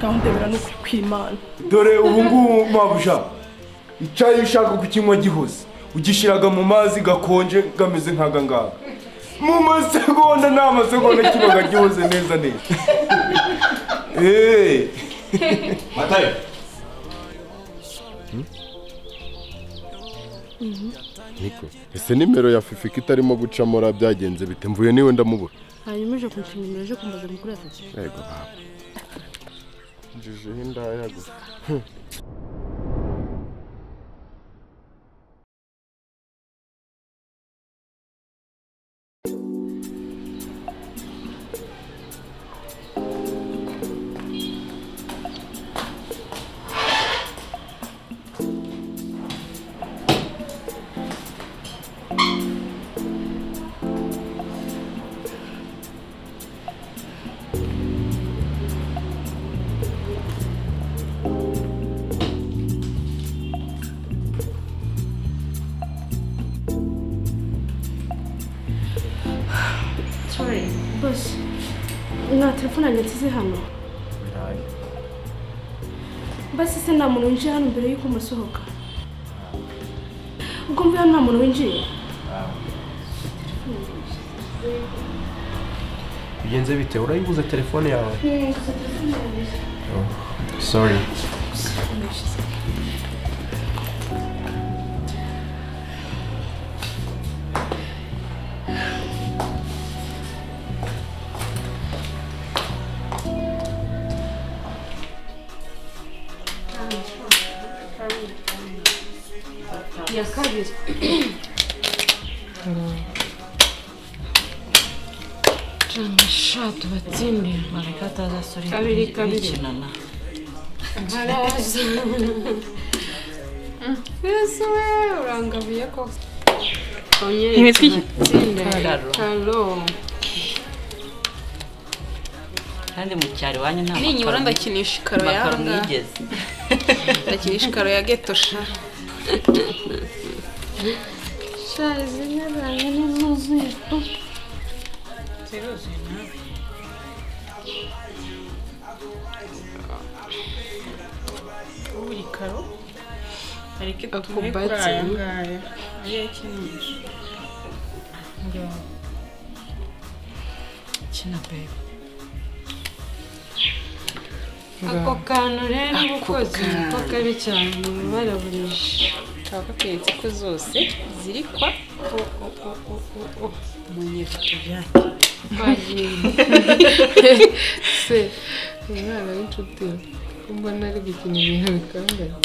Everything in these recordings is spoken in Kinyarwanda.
Gahunda bera no kwimana. Dore ubu ngubu mabuja. Icyayi ushaka kukinywa gihoze. Ugishiraga mu mazi gakonje gameze nkaga ngaga. Mu masegonda nta masegonda kibaga gihoze neza neza. Eh. Matayo. Niko, ese nimero ya Fifi kitarimo gucamora byagenze bite mvuye niwe ndamubura. Hanyuma uje kunshimira uje kumbaza mukuru ya Fifi. Yego baba. Njije hindaya gusa. Sorry, boss. Na telefone yanjye nsize hano. Basi se nta muntu winjiye hano mbere yuko musohoka. Ubwo mvuye hano nta muntu winjiye. Bigenze bite? Urayibuze telefone yawe? Nguze telefone yanjye. Oh, sorry. Ya kabiri. Sha tubatsinde bareka atazasore kabiri kabiri. Bikinana. Harazi. Yesu we urangabiye ko. Imitwe Karo. Kandi mu cyaro wanyu nta ninyura ndakinisha ikaro makaro yanga. Mwigeze. Ndakinisha ikaro ya ghetto sha. Sha izina zanjye ni zuzuye. Ziruzuye nawe. Buri karo ariko tume kuri aya ngaya ariyo akinisha. Kina babe. Ako kantu rero ubukozi ko kabi cyane baraburije. Twakweretse ko zose ziri kwa Munyefite. Twagiye. Se umwana w'inshuti mbona ari gukina ibintu bikanganye.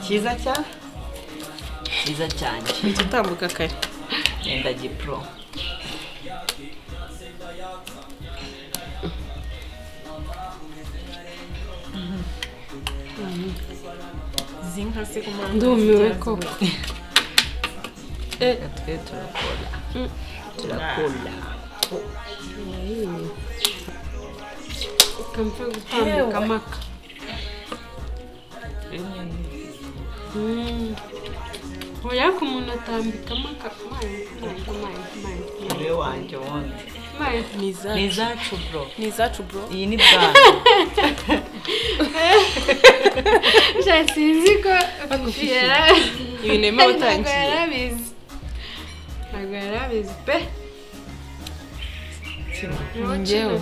Cyiza cya? Cyiza cyane. Uhita utambuka kare. Enda gipro. Zinka se kumara. Ndumiwe koko. Twe turakora. Turakora. Ukamfa gutambika amaka. Oya ko umuntu atambika amaka. Ure wanjye wundi. Ni izacu bro. Ni izacu bro. Iyi ni bwana. Sha sinzi ko ibintu birimo gutangira. Ntabwo yarabizi pe. Njyewe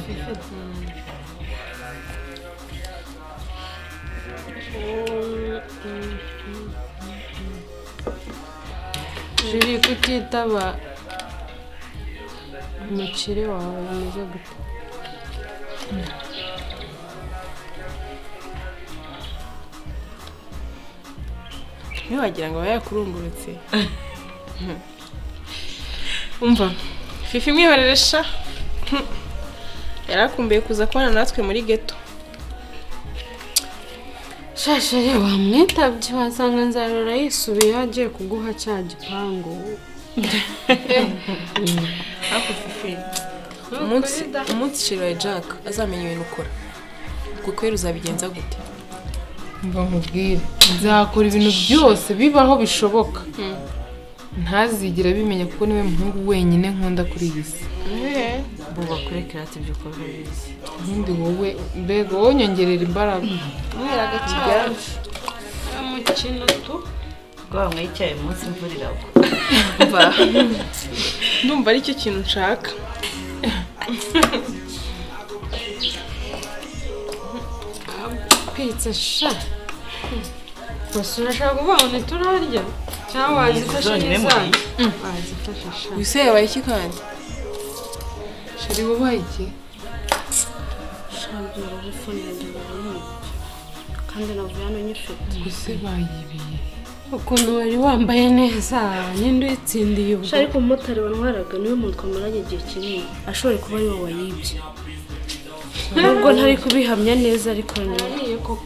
Juri kutitaba umukire wawe bimeze gute? Ntiwagira ngo aba yakurungurutse. Umva Fifi mwihorere sha. Yarakumbuye kuza kubana natwe muri ghetto. Shashere wamwitabye wasanga nzarora yisubiye agiye kuguha cya gipangu. Ariko Fifi umunsi Shira Jack azamenya ibintu ukora. Ubwo kweri uzabigenza gute? Mva nkubwire nzakora ibintu byose bibaho bishoboka. Ntazigera abimenya kuko niwe muhungu wenyine nkunda kuri iyi si. Buba kurekera ati ibyo ukora urabizi. Ubundi wowe mbega wowe unyongerera imbaraga. Mwera agacyayi. Umukino tu. Ubwo wanyweye icyayi umunsi imvura iragwa. Ndumva aricyo kintu nshaka. Pizza sha. Gusa urashaka kuvuga ngo ntiturarya? Cyangwa wazifashe neza? Wazifashe sha. Wise yabaye iki kandi? Sheri wabaye iki? Sha byora telefone yanjye barayibye. Kandi navuye hano nyifite. Gusa bayibiye. Ukuntu wari wambaye neza ninde uyitsindiye ubwo? Sha ariko umumotari wantwaraga niwe muntu twamaranye igihe kinini. Ashobora kuba ariwe wayibye. Nubwo ntari kubihamya neza ariko ni. Nariye koko.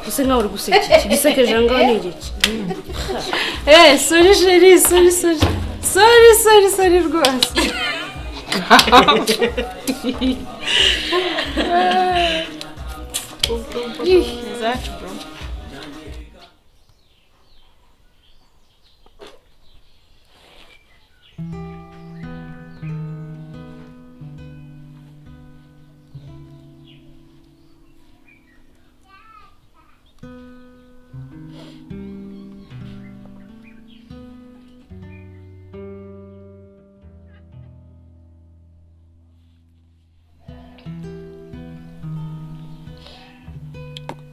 Use nkaho uri guseka iki gisekeje aho ngaho ni igiki? Sorry sheri, sorry sorry. Sorry sorry sorry rwose. Zacu bro.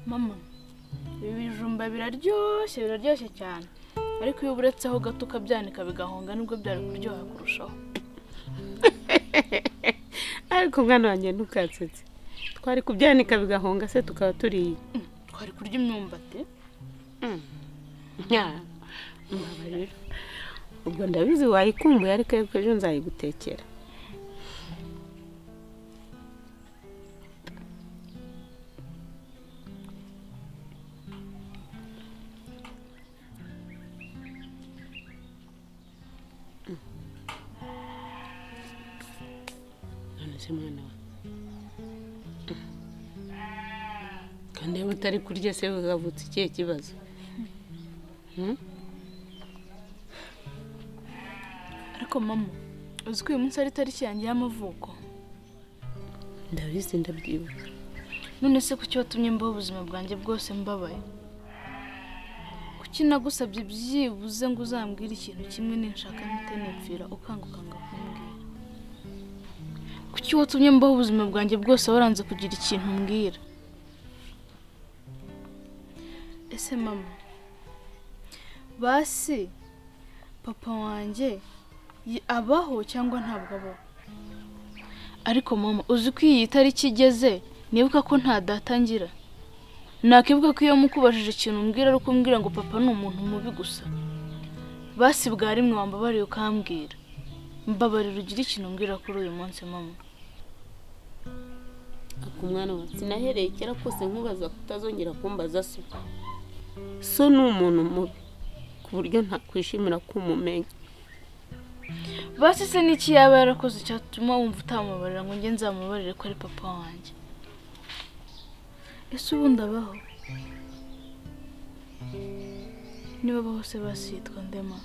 Mama, ibi bijumba biraryoshye biraryoshye cyane, ariko iyo uburetseho gato ukabyanika bigahonga nibwo byari kuryoha kurushaho. Ariko mwana wanjye ntukansetse, twari kubyanika bigahonga se tukaba turiye. Twari kurya imyumbati. Mbabarira, ubwo ndabizi wayikumbuye ariko ejo nzayigutekera. Mwana wa kandi iyo utari kurya se wavutse ikihe kibazo? Ariko mama, uzi ko uyu munsi ari tariki yanjye y'amavuko? Ndabizi ndabyibuka. None se kuki watumye mbaho ubuzima bwanjye bwose mbabaye? Kuki nagusabye byibuze ngo uzambwire ikintu kimwe ninshaka mpite nipfira ukanga ukanga kumbwira? Kuki watumye mbaho ubuzima bwanjye bwose waranze kugira ikintu umbwira? Ese mama, basi papa wanjye abaho cyangwa ntabwo abaho? Ariko mama, uzi ko iyi tariki igeze nibuka ko nta data ngira. Nakibuka ko iyo mukubajije ikintu umbwira ari ukumbwira ngo papa ni umuntu mubi gusa. Basi bwa rimwe wambabariye ukambwira. Mbabarira ugire ikintu umbwira kuri uyu munsi mama. Ako mwana wa sinahereye kera kose nkubaza kutazongera kumbaza so. So ni umuntu mubi ku buryo ntakwishimira kumumenya. Basi se niki yaba yarakoze cyatuma wumva utamubabarira ngo njye nzamubabarire ko ari papa wanjye? Ese ubundi abaho? Niba abaho se basi yitwa Ndema.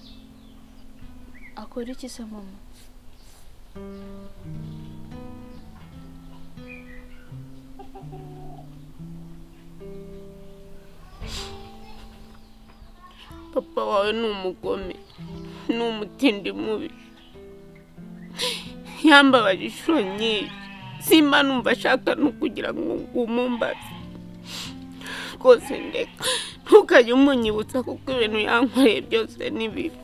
Akora iki se mama? Papa wawe ni umugome, ni umutindi mubi. Yambabaje inshuro nyinshi, simba numva ashaka no kugira ngo umumbaze. Rwose ndeka, ntukajye umunyibutsa kuko ibintu yankoreye byose ni bibi.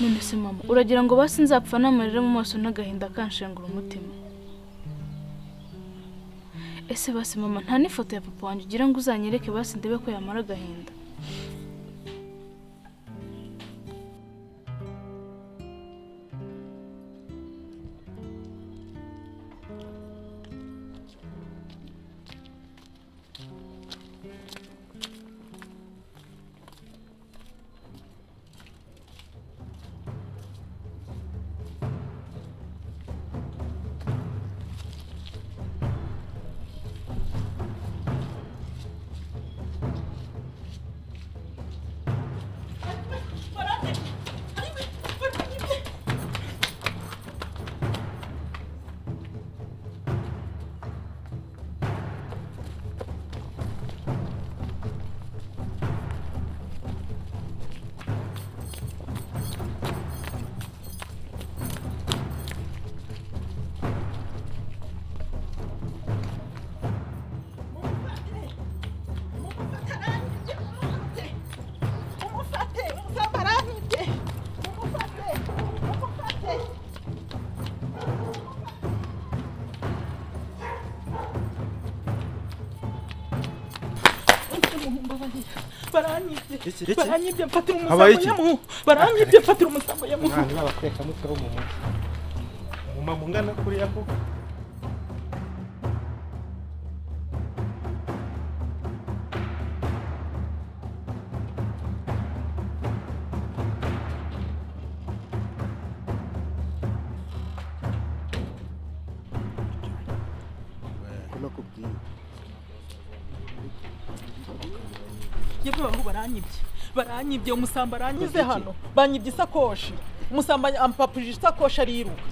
None se mama, uragira ngo basi nzapfa n'amarira mu maso n'agahinda kanshengura umutima? Ese basi mama, nta n'ifoto ya papa wanjye ugira ngo uzanyereke basi ndebe ko yamara agahinda? Baranyibye mfatira umusambo yamu. Baranyibye mfatira umusambo yamu. Mwana bakweka mutwe wo mu mutwe. Muma mungana kuri yako. Baranyibye umusamba aranyize hano banyibye isakoshi umusamba ampapuje isakoshi ariruka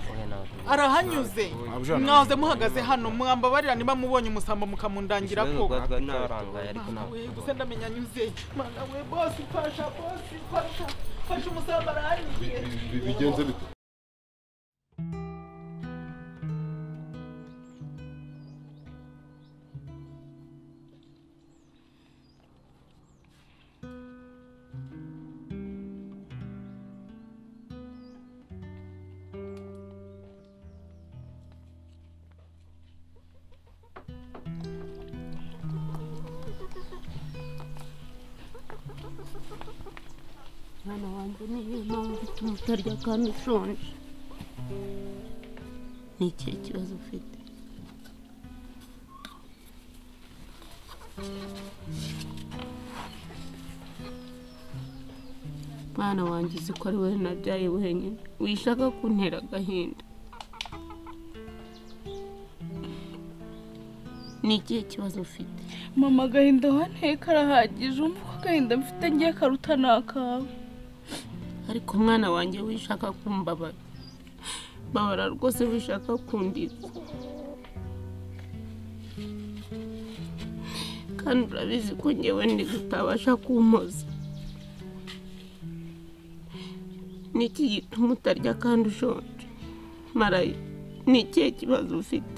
arahanyuze mwahoze muhagaze hano mwambabarira niba mubonye umusamba mukamundangira ko gusa ndamenya anyuze mana we boss fasha boss fasha fasha umusamba aranyibye bigenze bite? Mwana wanjye niyo mpamvu ituma utarya kandi ushonje. Ni ikihe kibazo ufite? Mwana wanjye uzi ko ari wowe nabyaye wenyine, wishaka kuntera agahinda. Ni ikihe kibazo ufite? Mama agahinda wanteye karahagije, umva ko agahinda mfite ngiye karuta n'akawe. Ariko mwana wanjye wishaka kumbabara, babara rwose wishaka kundiza. Kandi urabizi ko ngewe ndi utabasha kumpoza. Ni iki gituma utarya kandi ushonje? Marayi, ni ikihe kibazo ufite?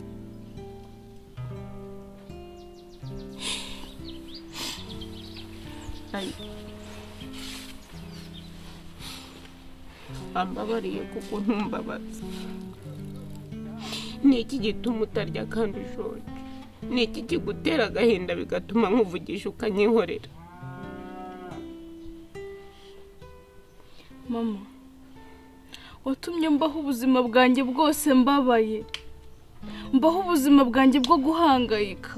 Ambabariye kuko ntumbabaza. Ni iki gituma utarya kandi ushonje? Ni iki kigutera agahinda bigatuma nkuvugisha ukanyihorera? Mama, watumye mbaho ubuzima bwanjye bwose mbabaye, mbaho ubuzima bwanjye bwo guhangayika.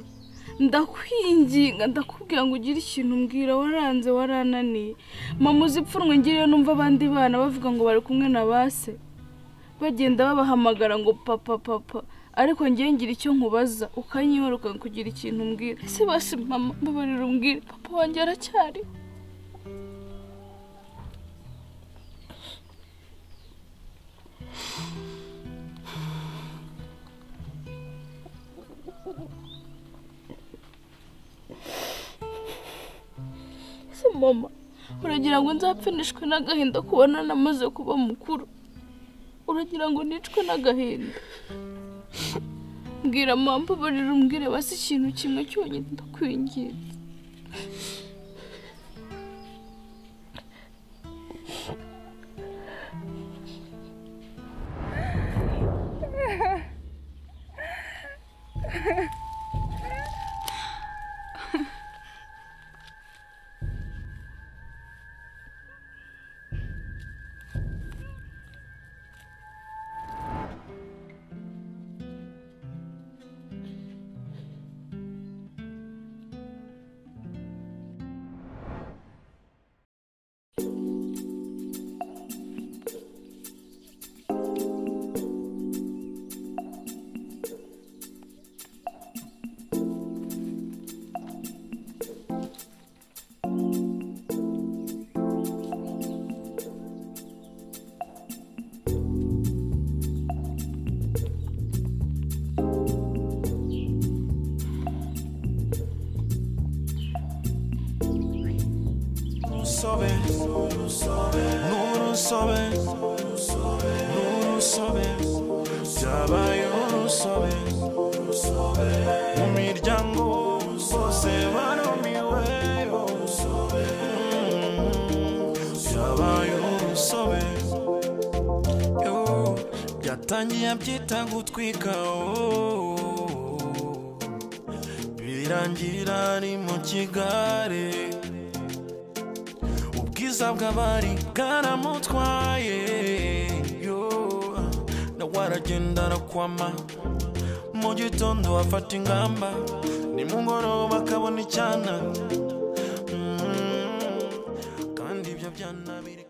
Ndakwinginga ndakubwira ngo ugire ikintu umbwira, waranze warananiye. Mama uzi ipfunwe ngiriyo numva abandi bana bavuga ngo bari kumwe na base, bagenda babahamagara ngo papa papa, ariko ngiye ngira icyo nkubaza ukanyihora kugira ikintu umbwira. Ese basi mama mbabarira umbwire, papa wanjye aracyariho? Mama, uragira ngo nzapfinishwe n'agahinda kubona namaze kuba mukuru? Uragira ngo nicwe n'agahinda? Mbwira mama, mbabarira umbwire basi ikintu kimwe cyonyine, ndakwinginze. N'urusobe, n'urusobe, n'urusobe, byabaye urusobe. Mu miryango bose barumiwe, byabaye urusobe. Byatangiye abyita gutwika, birangira ari mu kigare. Ubwiza bw'abari bwaramutwaye, nawe aragenda arakwama. Mu gitondo afata ingamba, nimugoroba akabona icyana, kandi ibyo byana biri.